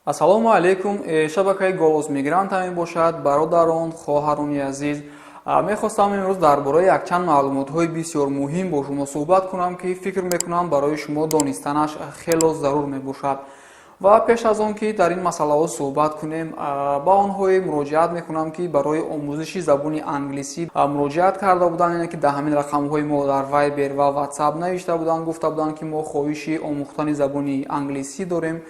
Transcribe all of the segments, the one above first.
Ассалому алайкум. Шабакаи «Голос мигранта» мебошад. Бародарон, хоҳарони азиз, мехостам имрӯз дар бораи якчанд маълумотҳои бисёр муҳим бо шумо суҳбат кунам, ки фикр мекунам, барои шумо донистанаш хело зарур мебошад. Ва пеш аз он ки дар ин масъалаҳо суҳбат кунем, ба онҳое муроҷиат мекунам, ки барои омӯзиши забони англисӣ муроҷиат карда буданд, яъне ки дар ҳамин рақамҳои мо дар Вайбер ва Ватсап навишта буданд, гуфта буданд, ки мо хоҳиши омӯхтани забони англисӣ дорем.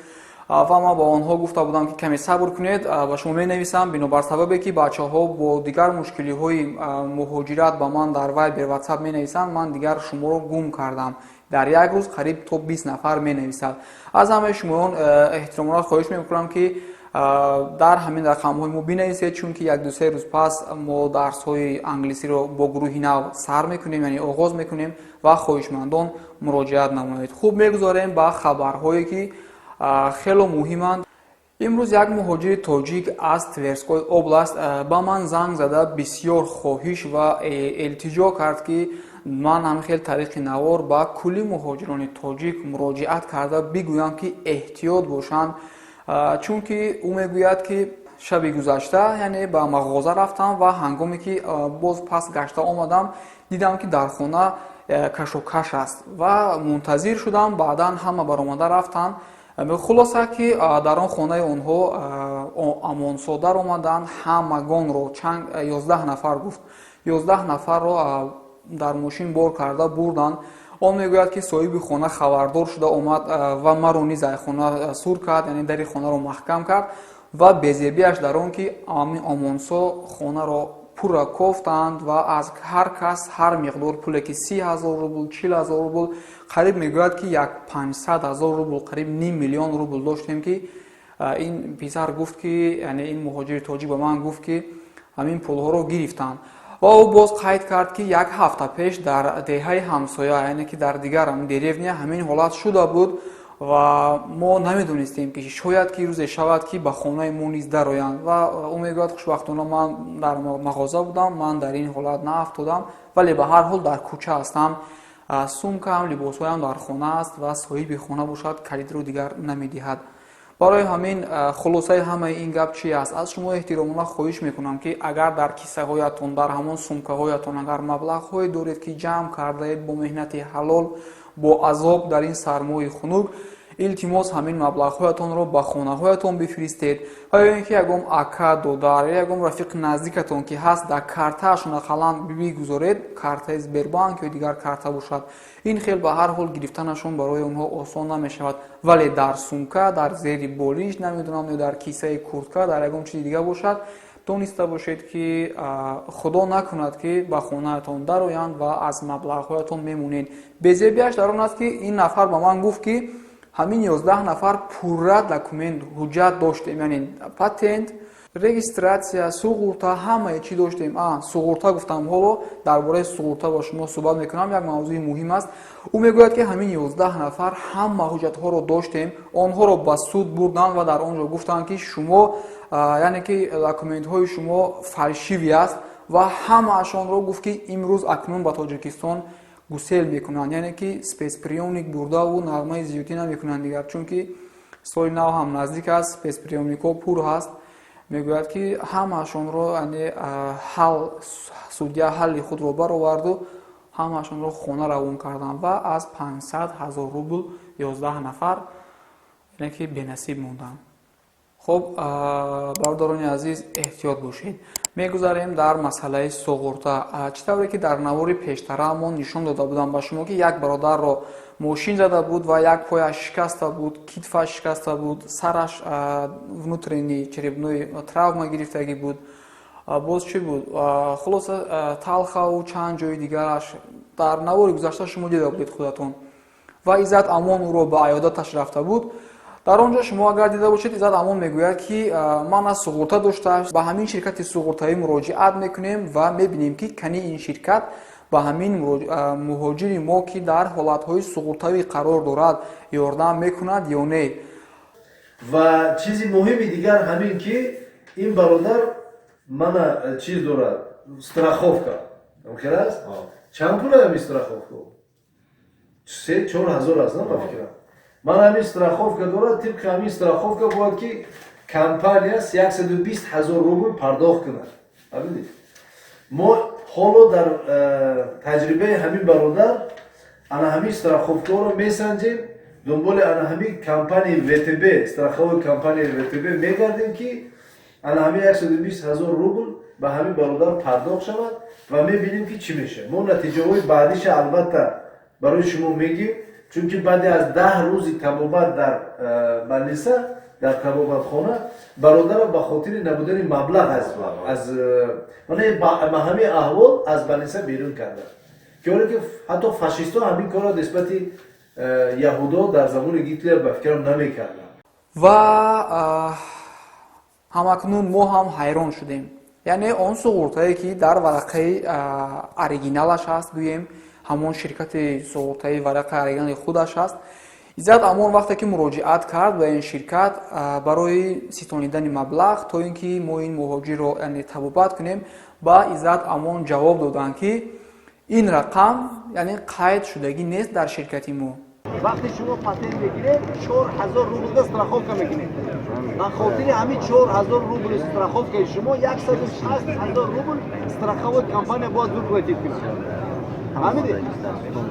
Ва ман ба онҳо гуфта будам, ки каме сабр кунед, ба шумо менависам. Бинобар сабабе ки бачаҳо бо дигар мушкилиҳои муҳоҷират ба ман дар Вайбер, Ватсап менависанд, ман дигар шуморо гум кардам. Дар як рӯз қариб то 20 нафар менависад. Аз ҳамаи шумоён эҳтиромона хоҳиш мекунам, ки дар ҳамин рақамҳои мо бинависед, чунки 1-2-3 рӯз пас мо дарсҳои англисиро бо гурӯҳи нав сар мекунем, яъне оғоз мекунем, ва хоҳишмандон муроҷиат намоед. Хуб, мегузорем ба хабарҳое, ки хело муҳиманд. Имрӯз як муҳоҷири тоҷик аз Тверской область ба ман занг зада, бисёр хоҳиш ва элтиҷо кард, ки ман ҳам хел тариқи навор ба кулли муҳоҷирони тоҷик муроҷиат карда бигӯям, ки эҳтиёт бошанд, чунки ӯ мегӯяд, ки шаби гузашта, яъне, ба мағоза рафтам ва ҳангоме ки боз пас гашта омадам, дидам, ки дар хона кашокаш аст ва мунтазир шудам. Баъдан ҳама баромада рафтанд. Хулоса, ки дар он хонаи онҳо ОМОНсо даромаданд, ҳамагонро, чанд, 11 нафар гуфт, 11 нафарро дар мошин бор карда бурданд. Он мегӯяд, ки соҳиби хона хабардор шуда омад ва маро низ ай хона сур кард, яъне дари хонаро маҳкам кард. Ва безебиаш дар он ки ҳамин ОМОНсо хонаро пурра кофтанд ва аз ҳар кас ҳар миқдор пуле, ки 30 000 рубл, 40 000 рубл, қариб мегӯяд, ки як 500 000 рубл, қариб ним миллион рубл доштем, ки ин писар гуфт, ки яъне ин муҳоҷири тоҷик ба ман гуфт, ки ҳамин пулҳоро гирифтанд. Ва ӯ боз қайд кард, ки як ҳафта пеш дар деҳаи ҳамсоя, яъне ки дар дигар деревня, ҳамин ҳолат шуда буд ва мо намедонистем, ки шояд ки рӯзе шавад, ки ба хонаи мо низ дароянд. Ва ӯ мегӯяд: «Хушбахтона, ман дар мағоза будам, ман дар ин ҳолат наафтодам, вале ба ҳар ҳол дар кӯча ҳастам, сумкам, либосҳоям дар хона аст ва соҳиби хона бошад, калидро дигар намедиҳад». Барои ҳамин хулосаи ҳамаи ин гап чи аст? Аз шумо эҳтиромона хоҳиш мекунам, ки агар дар киссаҳоятон, дар ҳамон сумкаҳоятон агар маблағҳое доред, ки ҷамъ кардаед бо меҳнати ҳалол, бо азоб дар ин сармои хунук, илтимос, ҳамин маблағҳоятонро ба хонаҳоятон бифиристед ва ё ин ки ягон ака, додар ё ягон рафиқи наздикатон ки ҳаст, дар картаашон ақаллан бигузоред, картаи Сбербанк ё дигар карта бошад. Ин хел ба ҳар ҳол гирифтанашон барои онҳо осон намешавад. Вале дар сумка, дар зери болиш, намедонам, ё дар кисаи куртка, дар ягон чизи дига бошад, дониста бошед, ки худо накунад, ки ба хонаатон дароянд ва аз маблағҳоятон мемонед. Безебиаш дар он аст, ки ин нафар ба ман гуфт, ки ҳамин 11 нафар пурра документ, ҳуҷҷат доштем, яъне патент, регистрация, суғурта, ҳамае чӣ доштем. Суғурта гуфтам, ҳоло дар бораи суғурта бо шумо суҳбат мекунам, як мавзӯи муҳим аст. Ӯ мегӯяд, ки ҳамин 11 нафар ҳама ҳуҷҷатҳоро доштем, онҳоро ба суд бурданд ва дар он ҷо гуфтанд, ки шумо, яъне ки документҳои шумо фальшивый аст. Ва ҳамаашонро гуфт, ки имрӯз акнун ба Тоҷикистон гусел мекунанд, яъне ки спецприёмник бурдаву нағмаи зиёдӣ намекунанд дигар, чунки соли нав ҳам наздик аст, спецприёмникҳо пур ҳаст. Мегӯяд, ки ҳамаашонро, яъне ҳал судья ҳалли худро бароварду ҳамаашонро хона равон карданд ва аз 500 000 рубл 11 нафар, яъне ки бенасиб монданд. Хуб, бародарони азиз, эҳтиёт бошед. Мегузарем дар масъалаи суғурта. Чӣ тавре ки дар навори пештараамон нишон дода будам ба шумо, ки як бародарро мошин зада буд ва як пояш шикаста буд, китфаш шикаста буд, сараш внутренний черепной травма гирифтагӣ буд, боз чӣ буд, хулоса, талхаву чанд ҷои дигараш дар навори гузашта шумо дида будед худатон. Ва Иззат Амон ӯро ба аёдаташ рафта буд. Дар он ҷо шумо агар дида бошед, Иззат Амон мегӯяд, ки ман аз суғурта дошта, ба ҳамин ширкати суғуртавӣ муроҷиат мекунем ва мебинем, ки кани ин ширкат ба ҳамин муҳоҷири мо, ки дар ҳолатҳои суғуртавӣ қарор дорад, ёрдам мекунад ё не. Ва чизи муҳими дигар ҳамин, ки ин бародар мана чиз дорад, страховка хел аст. Чанд пул ами страховка? 3-4 ҳазор аст, на, ба фикрам. Ман ҳамин страховка дорад, тибқи ҳамин страховка бояд ки компания 120 ҳазор рубл пардохт кунад. Фаҳмидед? Мо ҳоло дар таҷрибаи ҳамин бародар ана ҳамин страховкаро месанҷем, дунболи ана ҳамин компанияи ВТБ, страховой компанияи ВТБ мегардем, ки ана ҳамин 120 ҳазор рубл ба ҳамин бародар пардохт шавад, ва мебинем, ки чӣ мешавад. Мо натиҷаҳои баъдиша албатта барои шумо мегӯем, чунки баъде аз 10 рӯзи табобат дар больница, дар табобатхона, бародарам ба хотири набудани маблағ аз ба ҳамин аҳвол аз больница берун карданд, ки оре ки ҳатто фашистҳо ҳамин корро нисбати яҳудо дар замони Гитлер, ба фикрам, намекарданд. Ва ҳамакнун мо ҳам ҳайрон шудем. Яъне он суғуртае, ки дар варақаи оригиналаш ҳаст, гӯем, ҳамон ширкати суғуртаи варақаи оригинали худаш ҳаст. Иззат Амон вақте ки муроҷиат кард ба ин ширкат барои ситонидани маблағ, то ин ки мо ин муҳоҷирро, яъне, табобат кунем, ба Иззат Амон ҷавоб доданд, ки ин рақам, яъне, қайд шудагӣ нест дар ширкати мо. Вақте шумо патент мегиред, 4000 рублда страховка мекунед. Ба хотири ҳамин 4000 рубли страховкаи шумо 160 000 рубл страховой компания бояд выплатить кунад. Фаҳмидед?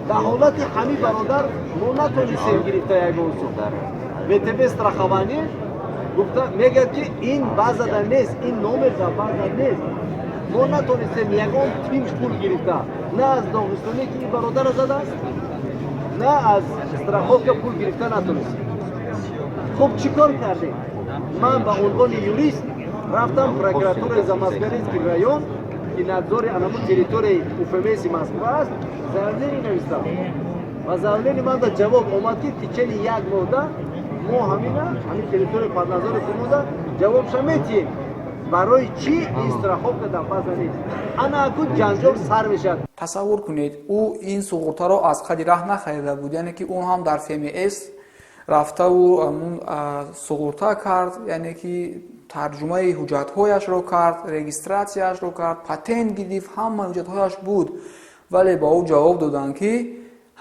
Дар ҳолати ҳамин бародар мо натонистем гирифта ягон сум. ВТБ страхование гуфта мегӯяд, ки ин базада нест, ин номер дар база нест. Мо натонистем ягон тин пул гирифта, на аз доғистонӣ, ки ин бародара задааст, на аз страховка пул гирифта натонистем. Хуб, чӣ кор кардем? Ман ба унвони юрист рафтам прокуратураи Замоскворецкий район, ки надзори анамун территорияи УФМСи Москва аст, заявление навистам ва заявление ман да ҷавоб омад, ки течение як моҳда мо ҳамина ҳамин территорияи поднадзори худмонда ҷавобша метиҳем, барои чӣ ин страховка дар база нест. Ана акун ҷанҷол сар мешавад. Тасаввур кунед, ӯ ин суғуртаро аз қади раҳ нахарида буд, яъне ки ӯ ҳам дар ФМС рафтаву ҳамун суғурта кард, яъне ки тарҷумаи ҳуҷҷатҳояшро кард, регистратсияшро кард, патент гирифт, ҳама ҳуҷҷатҳояш буд, вале ба ӯ ҷавоб доданд, ки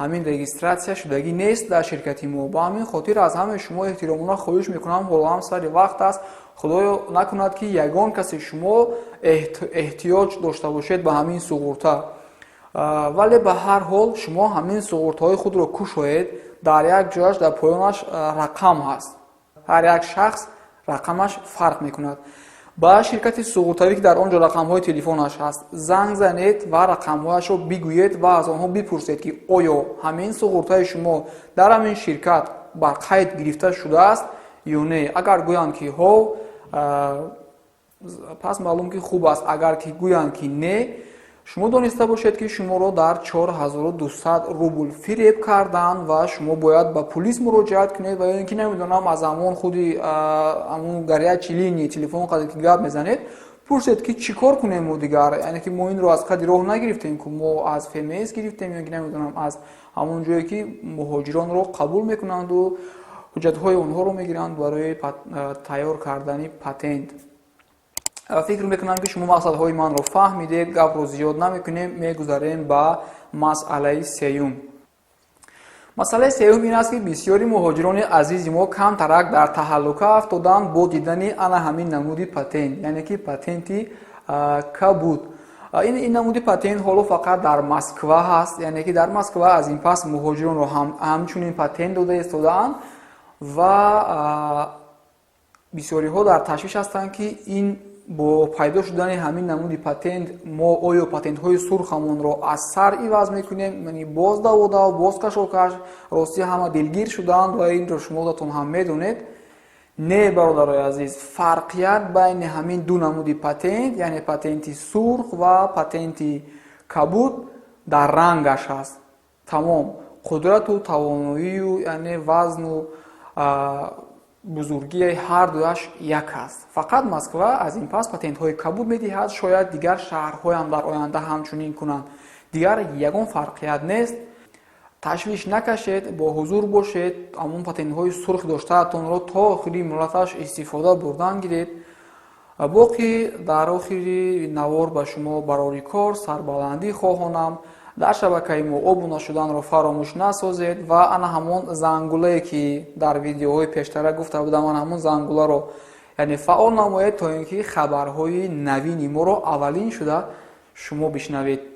ҳамин регистратсия шудагӣ нест дар ширкати мо. Ба ҳамин хотир аз ҳамаи шумо эҳтиромона хоҳиш мекунам, ҳоло ҳам сари вақт аст, Худоё накунад, ки ягон касе шумо эҳтиёҷ дошта бошед ба ҳамин суғурта. Вале ба ҳар ҳол шумо ҳамин суғуртаҳои худро кушоед, дар як ҷояш, дар поёнаш рақам ҳаст, ҳар як шахс рақамаш фарқ мекунад. Ба ширкати суғуртавӣ, ки дар он ҷо рақамҳои телефонаш ҳаст, занг занед ва рақамҳояшро бигӯед ва аз онҳо бипурсед, ки оё ҳамин суғуртаи шумо дар ҳамин ширкат бар қайд гирифта шудааст ё не. Агар гӯянд, ки ҳо, пас маълум, ки хуб аст. Агар ки гӯянд, ки не, шумо дониста бошед, ки шуморо дар 4200 рубл фиреб карданд ва шумо бояд ба пулис муроҷиат кунед ва ё ин ки, намедонам, аз ҳамон худи ҳамон горячий линии телефон қадар ки гап мезанед, пурсед, ки чӣ кор кунем мо дигар, яъне ки мо инро аз қади роҳ нагирифтем, ку мо аз ФМС гирифтем ё ки, намедонам, аз ҳамон ҷое, ки муҳоҷиронро қабул мекунанду ҳуҷҷатҳои онҳоро мегиранд барои тайёр кардани патент. Фикр мекунам, ки шумо мақсадҳои манро фаҳмидед. Гапро зиёд намекунем, мегузарем ба масъалаи сеюм. Масъалаи сеюм ин аст, ки бисёри муҳоҷирони азизи мо камтарак дар таҳаллука афтоданд бо дидани ана ҳамин намуди патент, яъне ки патенти кабуд. Ин намуди патент ҳоло фақат дар Москва ҳаст, яъне ки дар Москва аз ин пас муҳоҷиронро ҳамчунин патент дода истодаанд ва бисёриҳо дар ташвиш ҳастанд, ки ин бо пайдо шудани ҳамин намуди патент мо оё патентҳои сурхамонро аз сар иваз мекунем, яъне боз даводав, боз кашокаш. Ростӣ, ҳама дилгир шуданд ва инро шумо худатон ҳам медонед. Не, бародарои азиз, фарқият байни ҳамин ду намуди патент, яъне патенти сурх ва патенти кабуд, дар рангаш аст, тамом. Қудрату тавоноию, яъне вазну бузургии ҳар дуяш як аст. Фақат Москва аз ин пас патентҳои кабуд медиҳад, шояд дигар шаҳрҳоям дар оянда ҳамчунин кунанд. Дигар ягон фарқият нест. Ташвиш накашед, бо ҳузур бошед, ҳамон патентҳои сурх доштаатонро то охири муҳлаташ истифода бурдан гиред. Боқӣ дар охири навор ба шумо барори кор, сарбаландӣ хоҳонам. Дар шабакаи мо обуна шуданро фаромӯш насозед ва ана ҳамон зангулае, ки дар видеоҳои пештара гуфта будам, ана ҳамон зангуларо, яъне, фаъол намоед, то ин ки хабарҳои навини моро аввалин шуда шумо бишнавед.